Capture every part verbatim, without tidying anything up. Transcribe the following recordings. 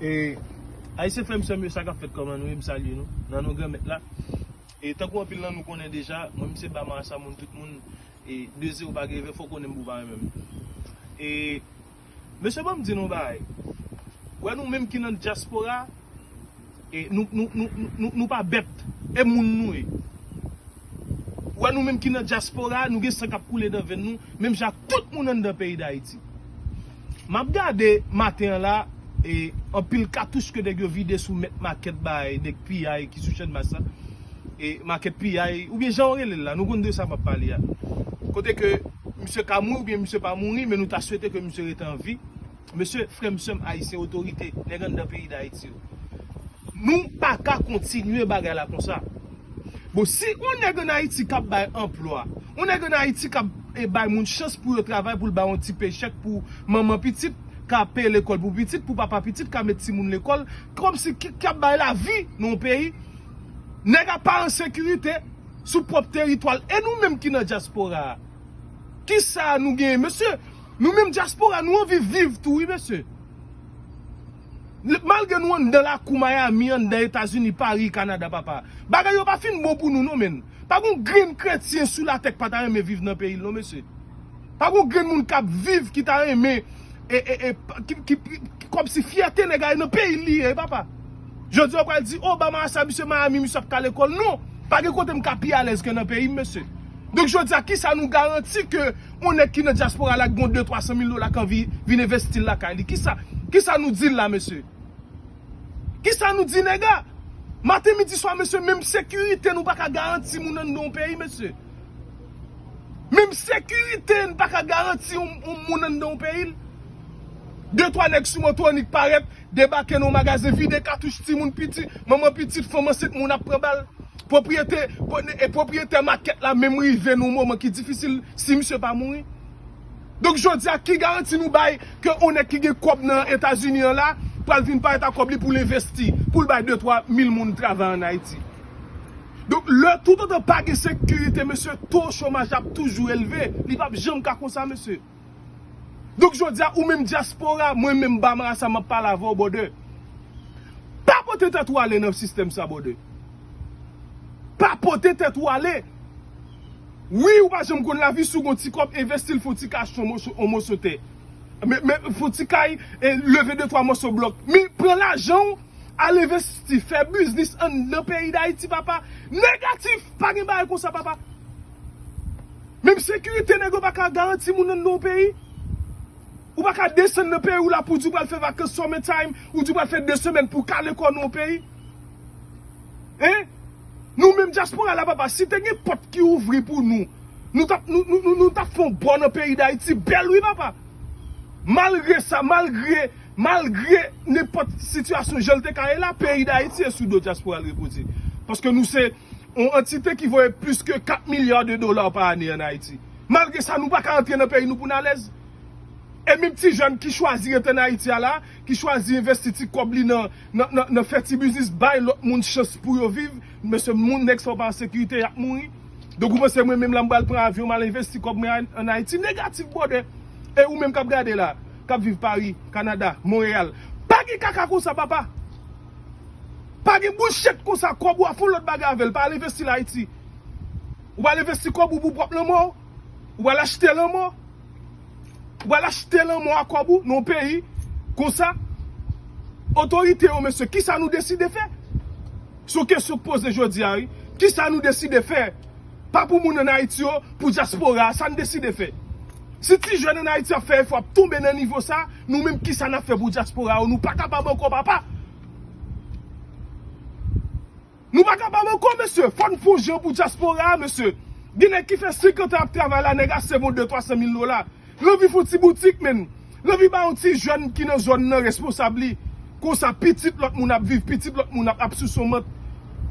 E, Ayisyen frè m sè m yo, sa k ap fèt, kòman nou ye? M salye nou nan non Granmèt la. E tankou anpil nan nou konnen deja, mwen m se Ba Marasa, moun tout moun, e de zewo pa gen revè, fò w konnen m pou w pa renmen m. E mesye, ban m di nou yon bagay. Wè, nou menm ki nan dyaspora, e nou, nou, nou, nou, nou, nou pa bèt, e moun nou ye. Ou wè, nou menm ki nan dyaspora, nou gen san k ap koule nan venn nou, menm jan ak tout moun anndan peyi Dayiti. M ap gade maten an la, e anpil katouch ke nèg yo vide sou mèt makèt bay nèg piyay ki sou Channmas la. E makèt piyay, oubyen jan yo rele l la, nou konn de sa m ap pale a. Kote ke misye ka mouri oubyen misye pa mouri, men nou ta swete ke misye rete an vi. Mesye, frè m, sè m, Ayisyen, otorite, nèg anndan peyi Dayiti yo. Nou pa ka kontinye bagay la konsa. Bon, si yon nèg ann Ayiti k ap bay anplwa, yon nèg ann Ayiti k ap, e, bay moun chans pou yo travay, pou l bay yon ti pechèk pou manman pitit, ka peye lekòl pou pitit, pou papa pitit, ka met timoun lekòl, kòmsi ki, k ap bay lavi nan yon peyi, nèg ap pa an sekirite sou pwòp teritwa l. E nou menm ki nan dyaspora a, kisa nou genyen, mesye? Nou menm dyaspora, nou anvi viv tou, wi, mesye. Malgre nou anndan lakou Miami, anndan Etazini, Pari, Kanada, papa, bagay yo pa fin bon pou nou, non, menn. Pa gon grenn kretyen sou latè k pa ta renmen viv nan peyi l, non, mesye. Pa gon grenn moun k ap viv ki ta renmen, e, e, e, ki, ki, ki, kòmsi fyète nèg la nan peyi l li ye, papa. Jodi a, yo pral di, "O, Ba Marasa, misye Miami, misye ap ka lekòl." Non, pa gen kote m ka pi alèz ke nan peyi m, mesye. Donk, jodi a, kisa nou garanti ke yon nèg ki nan dyaspora la, ki gon de, twa san mil dola, k anvi vin envesti l lakay li? Kisa, kisa nou di l la, mesye? Kisa nou di nèg la? Maten, midi, swa, mesye, menm sekirite nou pa ka garanti moun anndan yon peyi, mesye. Menm sekirite n pa ka garanti yon, yon moun anndan yon peyi l. De, twa nèg sou moto annik parèt, debake nan yon magazen, vide katouch, timoun piti, manman pitit, fanm ansent, moun ap pran bal. Pwopriyete, e pwopriyetè makèt la menm rive nan yon moman ki difisil si misye pa mouri. Donk, jodi a, ki garanti nou bay ke yon nèg ki gen kòb nan Etazini an la pral vin parèt ak kòb li pou l envesti, pou l bay de, twa mil moun travay ann Ayiti? Donk, lè toutotan pa gen sekirite, mesye, to chomaj ap toujou elve. Li p ap janm ka konsa, mesye. Donk, jodi a, ou menm dyaspora, mwen menm Ba Marasa, m ap pale avè w, brother. Pa pote tèt ou ale nan sistèm sa, brother. Pa pote tèt ou ale. Wi, ou pa janm konn lavi, si w gon ti kòb, envesti l, fè w ti kay, achte yon moso, yon moso tè. Men, men, fè w ti kay, e leve de, twa mòso blòk. Men, pran lajan w, al envesti, fè biznis anndan peyi Dayiti, papa. Negatif, pa gen bagay konsa, papa. Menm sekirite nèg yo pa ka garanti moun anndan yon peyi. Ou pa ka desann nan peyi w la pou w di w pral fè vakans summertime, ou di w pral fè de semèn pou w kale kò nan yon peyi. Hein? Nou menm dyaspora la, papa, si te gen pòt ki ouvri pou nou, nou t ap, nou, nou, nou, nou t ap fè yon bò nan peyi Dayiti, bèl wi, papa. Malgre sa, malgre, malgre nenpòt sitiyasyon jan l te ka ye la, peyi Dayiti e sou do dyaspora l repoze. Paske nou se yon antite ki voye plis ke kat milya de dola pa ane ann Ayiti. Malgre sa, nou pa ka antre nan peyi nou pou n alèz. E menm ti jèn ki chwazi rete ann Ayiti a la, ki chwazi envesti ti kòb li nan, nan, nan, nan fè ti biznis, bay lòt moun chans pou yo viv, mesye, moun nèg sa yo pa an sekirite, y ap mouri. Donk, ou panse mwen menm la, m pral pran avyon, m al envesti kòb mwen an, ann Ayiti? Negatif, brother. E ou menm k ap gade la, k ap viv Pari, Kanada, Monreyal, pa gen kaka konsa, papa. Pa gen bouchèt konsa, kòb ou a fè yon lòt bagay avè l, pa al envesti l Ayiti. Ou pral envesti kòb ou pou pwòp lanmò w? Ou pral achte lanmò? Ou pral achte lanmò a kòb ou nan yon peyi konsa? Otorite yo, mesye, kisa nou deside fè? Se yon kesyon k poze jodi a, wi. Kisa nou deside fè? Pa pou moun ann Ayiti yo, pou dyaspora a, sa n deside fè? Si ti jèn ann Ayiti ap fè efò, ap tonbe nan nivo sa, nou menm, kisa n ap fè pou dyaspora yo? Nou pa kapab ankò, papa. Nou pa kapab ankò, mesye. Fò n fè yon jan pou dyaspora a, mesye. Gen nèg ki fè senkant an ap travay la, nèg a sèvi yon de, twa san mil dola. L anvi fè yon ti boutik, menn. L anvi ba yon ti jèn ki nan zòn nan responsab li. Konsa, pitit lòt moun ap viv, pitit lòt moun ap, ap sou somant.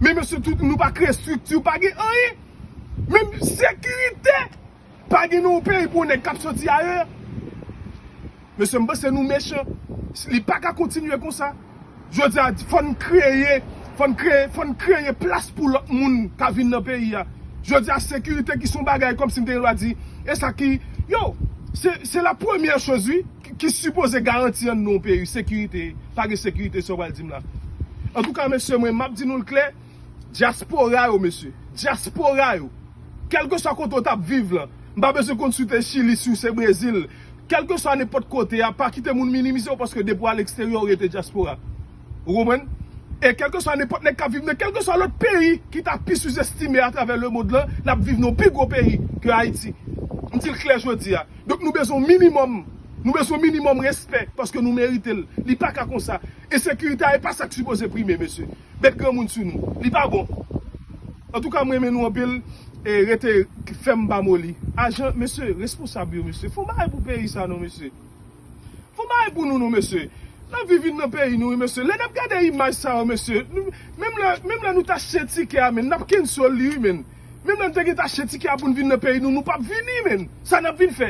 Men, mesye, tout, nou pa kreye estrikti, pa gen anyen. Menm sekirite pa gen nan yon peyi pou yon nèg k ap soti ayè. Mesye, m panse nou mechan. Li pa ka kontinye konsa. Jodi a, fò n kreye, fò n kreye, fò n kreye plas pou lòt moun ka vin nan peyi a. Jodi a, sekirite ki se yon bagay kòmsi m te gen dwa di, e sa ki, yo, se, se la premyè choz, wi, ki, ki sipoze garanti an nou peyi, sekirite, pa gen sekirite, sa w pral di m la. Antouka, mesye, mwen, m ap di nou l klè, dyaspora yo, mesye, dyaspora yo, kèlkeswa kote w t ap viv lan, m pa bezwen konn si w te Chili, si w se Brezil, kèlkeswa nenpòt kote a, pa kite moun minimize w, paske depi w al eksteryè, w rete dyaspora. Ou konprann? E kèlkeswa nenpòt nèg k ap viv nan kèlkeswa lòt peyi ki ta pi sizestime atravè lemond lan, n ap viv nan yon pi gwo peyi ke Ayiti. M di l klè jodi a. Donk nou bezwen yon minimòm, nou bezwen yon minimòm respè, paske nou merite l. Li pa ka konsa. Ensekirite a e pa sa k sipoze prime, mesye. Met granmoun sou nou. Li pa bon. Antouka, m renmen nou anpil. E rete fèm pa moli. Ajan, mesye, responsab yo, mesye. Fè yon bagay pou peyi sa non, mesye. Fè yon bagay pou nou, non, mesye. N ap viv vin nan peyi nou, wi, mesye. Lè n ap gade imaj sa yo, mesye, nou, menm lè, menm lè nou t achte tikè a, men, n ap cancel li, wi, men. Menm lè n te gen t achte tikè a pou n vin nan peyi nou, nou p ap vini, men. Sa n ap vin fè?